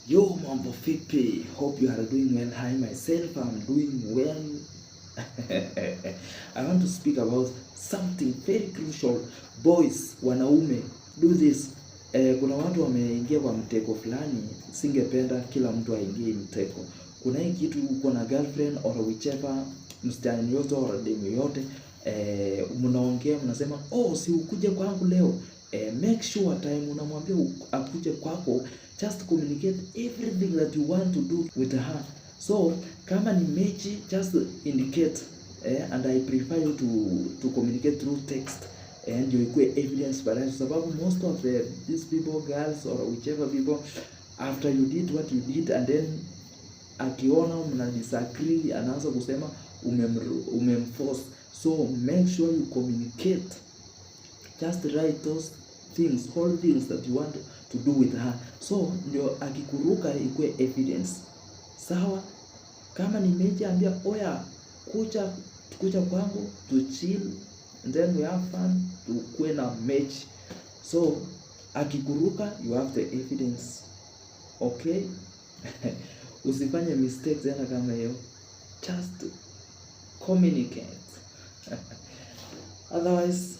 Yo, mambo vipi? Hope you are doing well. Hi, myself, I'm doing well. I want to speak about something very crucial. Boys, wanaume, do this. Kuna watu wameingia kwa mtego fulani, singependa kila mtu aingie mtego. Kuna hii kitu, uko na girlfriend or whichever, msichana yote or demu yote, mnaongea, mnasema, "Oh, si ukuje kwangu leo." Make sure time unamwambia akuje kwako, just communicate everything that you want to do with her. So kama ni mechi, just indicate, and I prefer you to communicate through text and you ikuwe evidence baadaye, sababu most of these people, girls or whichever people, after you did what you did and then akiona mna disagree, anaanza kusema umemforce. So make sure you communicate. Just write those things, all things that you want to do with her, so ndio akikuruka ikuwe evidence. Sawa? Kama ni mechi, ambia, "Oya, kuja, kuja kwangu to chill and then we have fun, tukuwe na mechi." So akikuruka, you have the evidence. Okay? Usifanye mistake tena kama hiyo. Just communicate. Otherwise